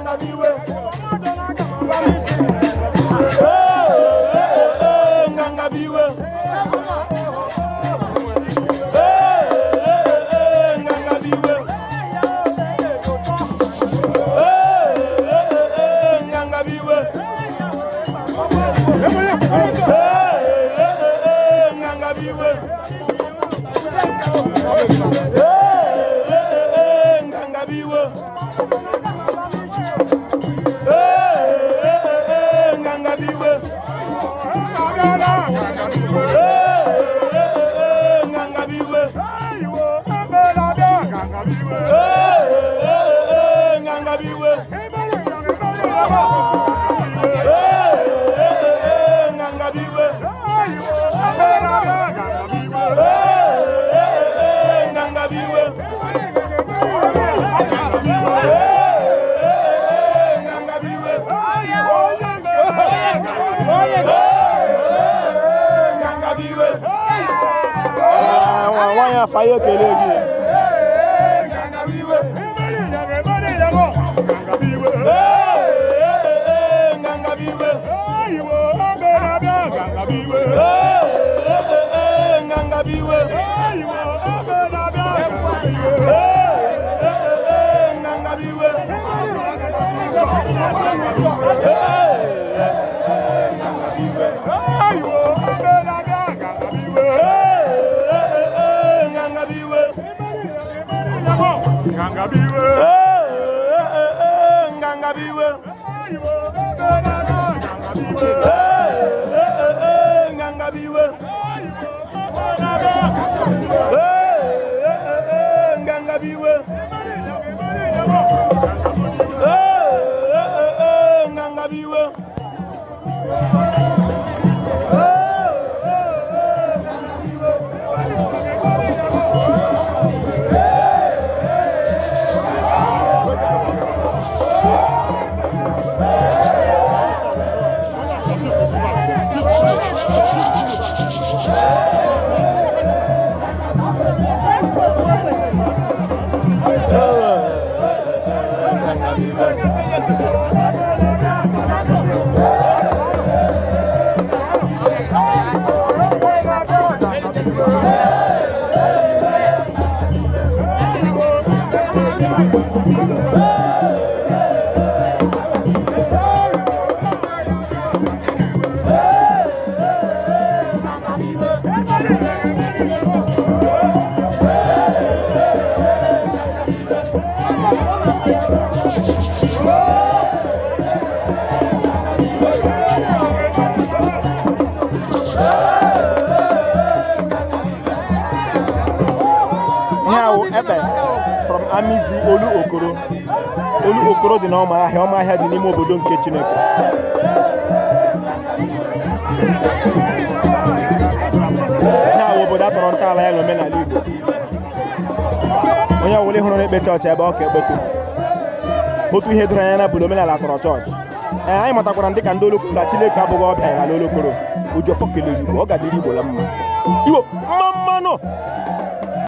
Nganga bụ iwe. Ee, ee, ee, nganga bụ iwe. Ee, ee, ee, nganga bụ iwe. Ee, ee, ee, nganga bụ iwe. Ee, ee, ee, nganga bụ iwe. Ee, ee, ee, nganga bụ iwe. Ee, ee, ee, nganga bụ iwe. Ee, ee, ee, nganga bụ iwe. Ee, ee, ee, nganga bụ iwe. Ee, ee, ee, nganga bụ iwe. Ee, ee, ee, nganga bụ iwe. Ee, ee, ee, nganga bụ iwe. Ee, nganga bụ iwe. Nwaanyị afa ya ekele gị. Nganga bụ iwe. Ee, ee, nganga bụ iwe. Ee, ee, nganga bụ iwe. Ee, ee, nganga bụ iwe. Ee, nganga bụ iwe. Ee, nganga bụ iwe. Ee, nganga bụ iwe. Ee, nganga bụ iwe. Ee, nganga bụ iwe. Ee, nganga bụ iwe. Ihe ahụ Ekpe from Amizi Olu Okoro. Olu Okoro dị n'Ọmahịa. Ọmahịa dị n'ime obodo nke Chineke. Ihe ahụ obodo a tọrọ ntọala ya n'omenala Igbo. Onye ọbụla hụrụ na-ekpe chọọchị ebe ọ ka ekpeto. Otu ihe doro anya na bụ na omenala tọrọ chọọchị. Ee, anyị matakwara dịka ndị Olokoro na Chineke abụghị ọbịa ya n'Olokoro. Ojofọ kelere Igbo, ọ ga-adịrị Igbo la mma. Igbo mma mmanụ.